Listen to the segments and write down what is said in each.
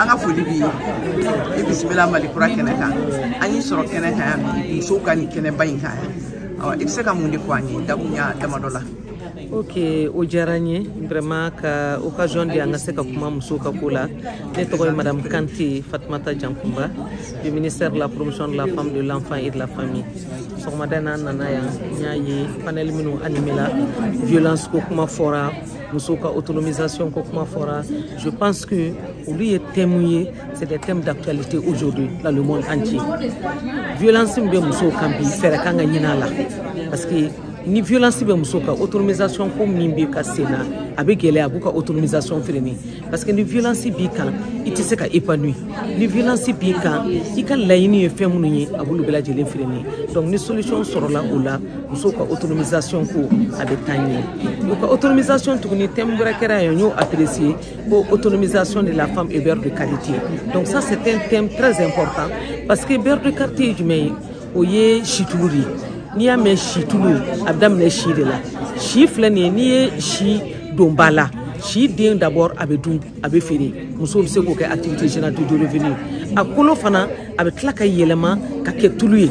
An ka foli b'i ye. I bisimila Mali kura kɛnɛ kan. An y'i sɔrɔ kɛnɛ kan yan bi, musow ka nin kɛnɛba in kan yan. I bɛ se ka mun de fɔ an ye dakuruɲa damadɔ la? Ok, o diyara n ye vraiment ka occasion di an ka se ka kuma musow ka ko la. Ne tɔgɔ ye Madame Kante Fatumata Jankunba, du ministère de la Promotion de la Femme, de l'Enfant et de la Famille. Sɔgɔmada in na, an nana yan, n y'a ye panel minnu animé la, violence ko kuma fɔra, musow ka autonomisation ko kuma fɔra. Je pense que olu ye thème ye, c'est des thèmes d'actualité aujourd'hui dans le monde entier. Violence min bɛ musow kan bi, fɛɛrɛ kan ka ɲini a la, parce que ni violence bɛ muso kan, autonomisation ko min bɛ ka sen na, a bɛ gɛlɛya, a b'u ka autonomisation freiner, parce que ni violence b'i kan, i tɛ se ka épanouir. Ni violence b'i kan, i ka laɲini ye fɛn minnu ye, a b'olu bɛɛ lajɛlen freiner. Donc ni solution sɔrɔla o la, musow ka autonomisation ko a bɛ taa ɲɛ. U ka autonomisation tuguni, thème wɛrɛ kɛra yan, n y'o apprécier, ko autonomisation de la femme et beurre de qualité. Donc ça, c'est un thème très important, parce que beurre de qualité ye jumɛn ye? O ye situlu de ye. N'i y'a mɛn situlu, a bɛ daminɛ si de la. Si filɛ nin ye, n'i ye si don ba la, si den d'abord a bɛ dun, a bɛ feere, musow bɛ se k'o kɛ activité génératrice de revenu. A kolo fana, a bɛ tila ka yɛlɛma ka kɛ tulu ye.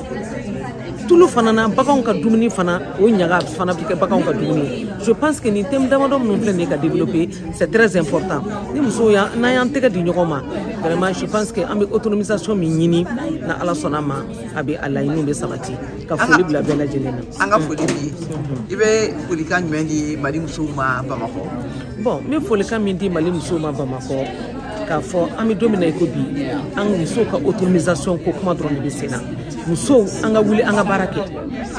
Tulu fana na, baganw ka dumuni fana, o ɲaga fana bɛ kɛ baganw ka dumuni ye. Je pense que nin thème damadɔ minnu filɛ nin ye ka développer, c'est très important. Ni musow y'an n'an y'an tɛgɛ di ɲɔgɔn ma, vraiment, je pense que an bɛ autonomisation min ɲini, na Ala sɔnna ma, a bɛ a laɲiniw bɛ sabati. Ka foli bila bɛɛ lajɛlen na. An ka foli b'i ye. I bɛ folikan jumɛn di Mali musow ma Bamakɔ? Bon, n bɛ folikan min di Mali musow ma Bamakɔ, k'a fɔ an bɛ don min na i ko bi, an musow ka autonomisation ko kuma dɔrɔn de bɛ sen na. Musow, an ka wuli, an ka baara kɛ,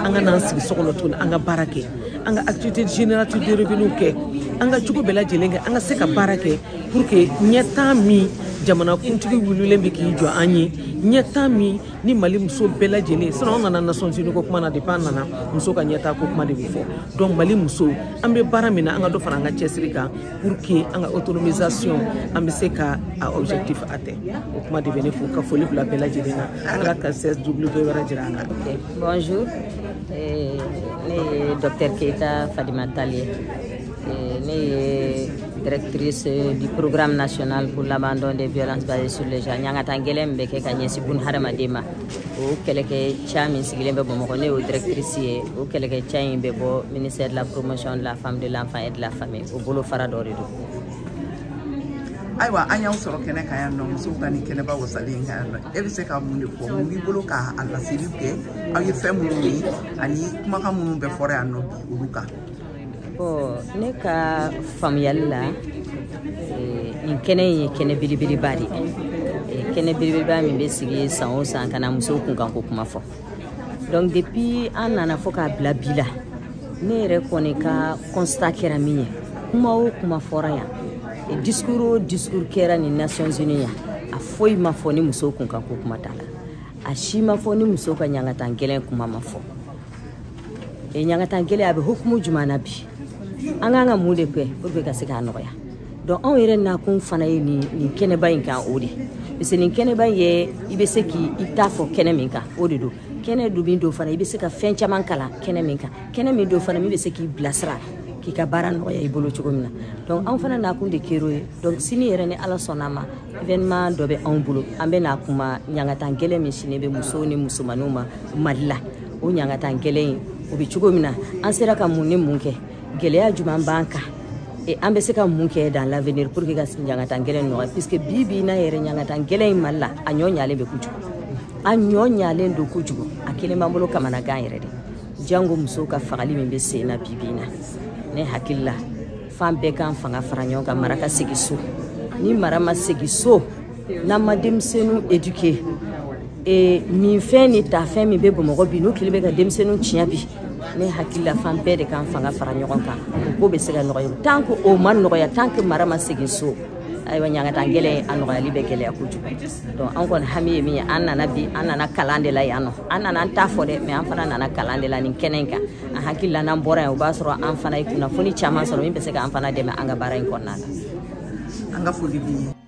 an ka n'an sigi so kɔnɔ tuguni. An ka baara kɛ, an ka activité génératrice de revenu kɛ, an ka cogo bɛɛ lajɛlen kɛ, an ka se ka baara kɛ pour que ɲɛtaa min jamanakuntigi wulilen bɛ k'i jɔ an ye, ɲɛtaa min ni Mali muso bɛɛ lajɛlen. Sinon an nana Nations Unies ko kuma na, depuis an nana, muso ka ɲɛtaa ko kuma de bɛ fɔ. Donc Mali muso, an bɛ baara min na, an ka dɔ fara an ka cɛsiri kan pour que an ka autonomisation, an bɛ se ka a objectif atteint. O kuma de bɛ ne fo ka foli bila bɛɛ lajɛlen na. Ala ka CSW wɛrɛ jira an na. Ok, bonjour. Ne ye Dr Keita Fadima Tall ye. Ne ye directrice du Programme national pour l'abandon des violences basées sur le genre. Ɲangata gɛlɛn min bɛ kɛ ka ɲɛsin bun hadamaden ma, o kɛlɛkɛ ca min sigilen bɛ Bamakɔ, ne y'o directrice ye. O kɛlɛkɛ ca in bɛ bɔ ministère de la Promotion de la Femme, de l'Enfant et de la Famille, o bolo fara dɔ de don. Ayiwa, an y'aw sɔrɔ kɛnɛ kan yan nɔ, musow ka nin kɛnɛba wasalen kan yan nɔ. E bɛ se ka mun de fɔ? Mun b'i bolo ka a laseliw kɛ aw ye fɛn minnu ye ani kumakan minnu bɛɛ fɔra yan nɔ bi olu kan? Bon, ne ka faamuyali la, nin kɛnɛ in ye kɛnɛ belebeleba de ye, kɛnɛ belebeleba min bɛ sigi san o san ka na musow kunkanko kuma fɔ. Donc depuis an nana fɔ k'a bila bi la, ne yɛrɛ kɔni ka constat kɛra min ye, kuma o kuma fɔra yan, discours o discours kɛra nin Nations Unies yan, a foyi ma fɔ ni musow kunkanko kuma t'a la, a si ma fɔ ni musow ka ɲangatan gɛlɛn kuma ma fɔ. Ɲangatan gɛlɛn a bɛ hukumu jumɛn na bi? An kan ka mun de kɛ pour que ka se k'a nɔgɔya? Donc anw yɛrɛ nakun fana ye nin kɛnɛba in kan o de, parce que nin kɛnɛba in ye, i bɛ se k'i ta fɔ kɛnɛ min kan, o de don. Kɛnɛ dun min don fana, i bɛ se ka fɛn caman kalan kɛnɛ min kan, kɛnɛ min don fana min bɛ se k'i bilasira k'i ka baara nɔgɔya i bolo cogo min na. Donc anw fana nakun de kɛr'o ye. Donc sini yɛrɛ, ni Ala sɔnna a ma, événement dɔ bɛ anw bolo, an bɛ n'a kuma ɲangatan gɛlɛn min sini bɛ musow ni musomaninw ma Mali la. O ɲangatan gɛlɛn in, o bɛ cogo min na, an sera ka mun ni mun kɛ, gɛlɛya jumɛn b'an kan, et an bɛ se ka mun kɛ dans l'avenir pour que ka ɲangatan gɛlɛn nɔgɔya? Puisque bi bi in na yɛrɛ, ɲangatan gɛlɛn in Mali la, a ɲɔ ɲalen bɛ kojugu, a ɲɔ ɲalen don kojugu, a kelen b'an bolo kamanagan yɛrɛ de. Jango musow ka fagali min bɛ sen na bi bi in na, ne hakili la, fan bɛɛ k'an fanga fara ɲɔgɔn kan, mara ka segin so. Ni mara ma segin so, n'an ma denmisɛnninw éduquer, minfɛn ni tafɛn min bɛ Bamakɔ bi, n'o kelen bɛ ka denmisɛnninw tiɲɛ bi, ne hakili la, fan bɛɛ de k'an fanga fara ɲɔgɔn kan, o ko bɛ se ka nɔgɔya. Tant que o ma nɔgɔya, tant que mara ma segin so, ayiwa, ɲangatan gɛlɛn a nɔgɔyali bɛ gɛlɛya kojugu. Donc an kɔni hami ye min ye, an nana bi, an nana kalan de la yan nɔ. An nana an t'a fɔ dɛ, mais an fana nana kalan de la nin kɛnɛ in kan. An hakili la, n'an bɔra yan, o b'a sɔrɔ an fana ye kunnafoni caman sɔrɔ min bɛ se k'an fana dɛmɛ an ka baara in kɔnɔna na. An ka foli b'i ye.